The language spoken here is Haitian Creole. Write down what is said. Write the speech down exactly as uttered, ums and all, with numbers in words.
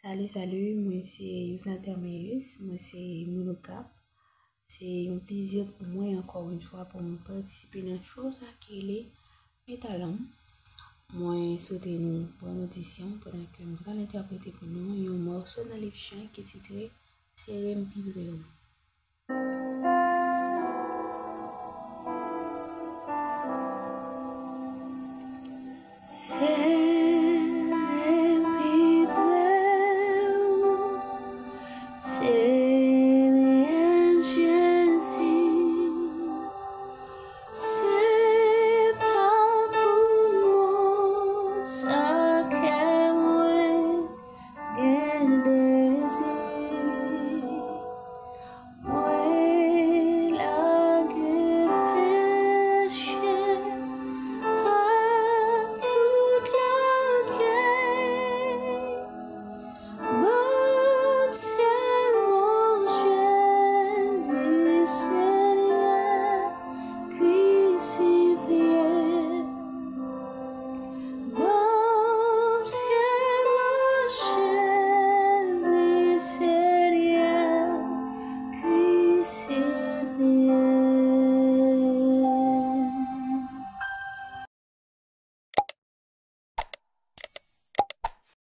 Salut, salut, mwen se Yusna Termeus, mwen se moun Okap. Se yon plezi pou mwen ankò yon fwa pou mwen patisipe nan show sa ki rele Metalanm. Mwen swete nou bòn odisyon pandan ke m pral entèprete pou nou yon mòso nan liv chan ki titre Sere m pi pre w. Sere m pi pre w, Senyè Jezi, se pa pou mwen sa kè mwen gen dezi. Mwen lage peche ak tout lagè. Ban m sèlman Jezi, Senyè, krisifye. Ban m